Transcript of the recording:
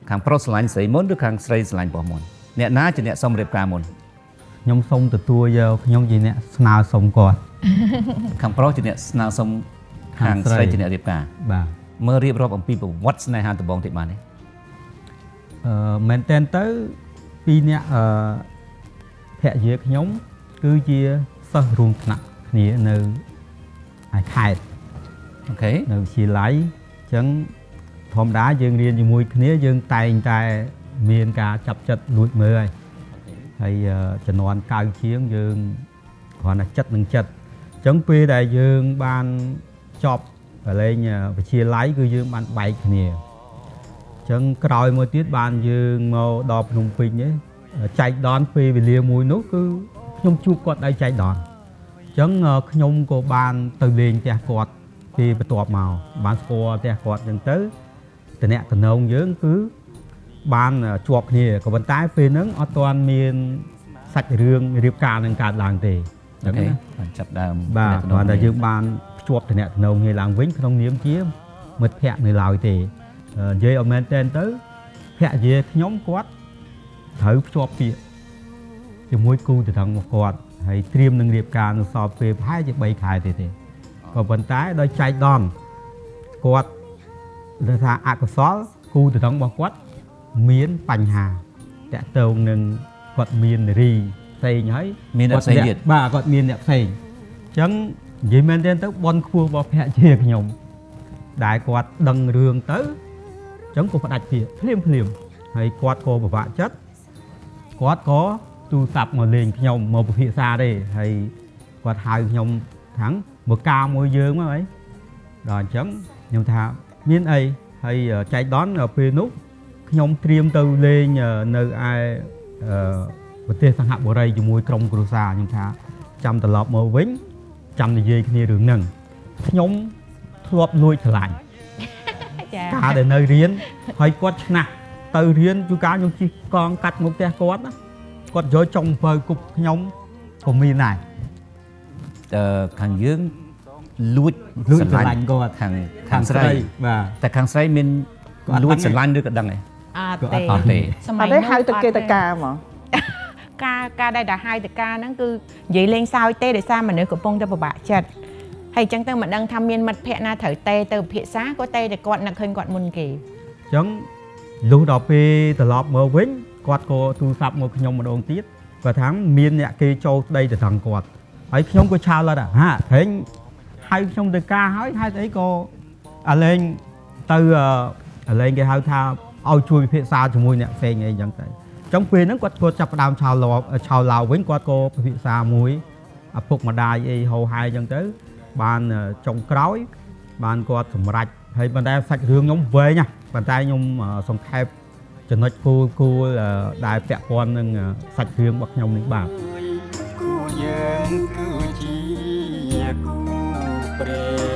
ខាងប្រុសស្រឡាញ់ស្រីមុនឬខាងស្រីស្រឡាញ់ប្រុសមុនអ្នកណាជាអ្នកសុំរៀបការមុន ខ្ញុំសូមទទួលយកខ្ញុំជាអ្នកស្នើសុំគាត់ ខាងប្រុសជាអ្នកស្នើសុំខាងស្រីជាអ្នករៀបការ បាទ មើលរៀបរាប់អំពីប្រវត្តិស្នេហាដំបូងតិចបានទេ មែនតើទៅពីរអ្នកភរិយាខ្ញុំគឺជាសិស្សរួមថ្នាក់គ្នានៅឯខេត្ត okay នៅវិទ្យាល័យអញ្ចឹងធម្មតាយើងរៀនជាមួយគ្នាយើងតែងតែមានការចាប់ចិត្តលួចមើលហើយហើយជំនាន់9ជាងយើងគ្រាន់តែចិត្តនឹងចិត្តអញ្ចឹងពេលដែលយើងបានចប់កលែងវិទ្យាល័យគឺយើងបានបែកគ្នាអញ្ចឹងក្រោយមកទៀតបានយើងមកដល់ភ្នំពេញឯងចែកដនពេលវេលាមួយនោះគឺខ្ញុំជួបគាត់ដោយចែកដនអញ្ចឹងខ្ញុំក៏បានទៅលេងផ្ទះគាត់ពេលបន្ទាប់មកបានស្គាល់ផ្ទះគាត់អញ្ចឹងទៅតំណតំណងយើងគឺបានជាប់គ្នាក៏ប៉ុន្តែពេលហ្នឹងអត់ទាន់មានសាច់រឿងរៀបការនឹងកើតឡើងទេ អូខេបានចាប់ដើម បាទគ្រាន់តែយើងបានភ្ជាប់តំណតំណងគ្នាឡើងវិញក្នុងនាមជាមិត្តភ័ក្តិនៅឡើយទេនិយាយឲ្យមែនទែនទៅភរិយាខ្ញុំគាត់ត្រូវភ្ជាប់ពាក្យជាមួយគូទៅថងរបស់គាត់ហើយត្រៀមនឹងរៀបការនៅសល់ពេលប្រហែលជា3ខែទេទេក៏ប៉ុន្តែដោយចែកដនគាត់គេថាអកុសលគូទៅថងរបស់គាត់មានបញ្ហាតាក់ទងនឹងគាត់មាននារីផ្សេងហើយ មានអ្នកផ្សេងទៀត បាទគាត់មានអ្នកផ្សេងអញ្ចឹងនិយាយមែនទេទៅបនខ្ពស់របស់ភរិយាខ្ញុំដែលគាត់ដឹងរឿងទៅអញ្ចឹងក៏ផ្ដាច់ពាក្យភ្លាមភ្លាមហើយគាត់ក៏ពិបាកចិត្តគាត់ក៏ទូរស័ព្ទមកលេងខ្ញុំមកពិភាក្សាទេហើយគាត់ហៅខ្ញុំថាងមកការមួយយើងមកអីដល់អញ្ចឹងខ្ញុំថាមានអីហើយចែកដនពេលនោះខ្ញុំត្រៀមទៅលេងនៅឯប្រទេសសិង្ហបុរីជាមួយក្រុមគ្រួសារខ្ញុំថាចាំត្រឡប់មកវិញចាំនិយាយគ្នារឿងហ្នឹងខ្ញុំធ្លាប់លួចស្រឡាញ់ ចា កាលដែលនៅរៀនហើយគាត់ឆ្នះទៅរៀនជួនកាលខ្ញុំជិះកង់កាត់មុខផ្ទះគាត់ណាគាត់យកចុងអំពៅគប់ខ្ញុំក៏មានដែរ ខាងយើងលួច លួចស្រឡាញ់គាត់ ខាងខាងស្រី បាទ តែខាងស្រីមាន គាត់អត់ លួចស្រឡាញ់ឬក៏ដឹងទេ អត់ទេ ក៏ អត់ទេ សម័យ អត់ទេ នោះ ហៅទៅគេទៅការហ្មង ការដែលដល់ហៅទៅការហ្នឹងគឺនិយាយលេងសើចទេដោយសារមនុស្សកំពុងតែពិបាកចិត្តហើយអញ្ចឹងទៅមិនដឹងថាមានមិត្តភ័ក្តិណាត្រូវទេទៅពិភាក្សាក៏ទេតែគាត់នឹកឃើញគាត់មុនគេ អញ្ចឹងលុះដល់ពេលត្រឡប់មកវិញគាត់ក៏ទូរស័ព្ទមកខ្ញុំម្ដងទៀតគាត់ថាមានអ្នកគេចូលស្ដីទៅថងគាត់ហើយខ្ញុំក៏ឆាលត់ហាហែងហៅខ្ញុំទៅការហើយហេតុអីក៏អាលែងទៅអាលែងគេហៅថាឲ្យជួយពិភាក្សាជាមួយអ្នកផ្សេងអីអញ្ចឹងទៅអញ្ចឹងពេលហ្នឹងគាត់គាត់ចាប់ផ្ដើមឆាលឆាឡាវវិញគាត់ក៏ពិភាក្សាមួយឪពុកម្ដាយអីហោហែអញ្ចឹងទៅបានចុងក្រោយបានគាត់សម្រេចហើយប៉ុន្តែសាច់រឿងខ្ញុំវែងណាស់ប៉ុន្តែខ្ញុំសង្ខេបចំណុចគោលគោលដែលពាក់ព័ន្ធនឹងសាច់រឿងរបស់ខ្ញុំនេះបាទ គូយើងគឺជាគូព្រេ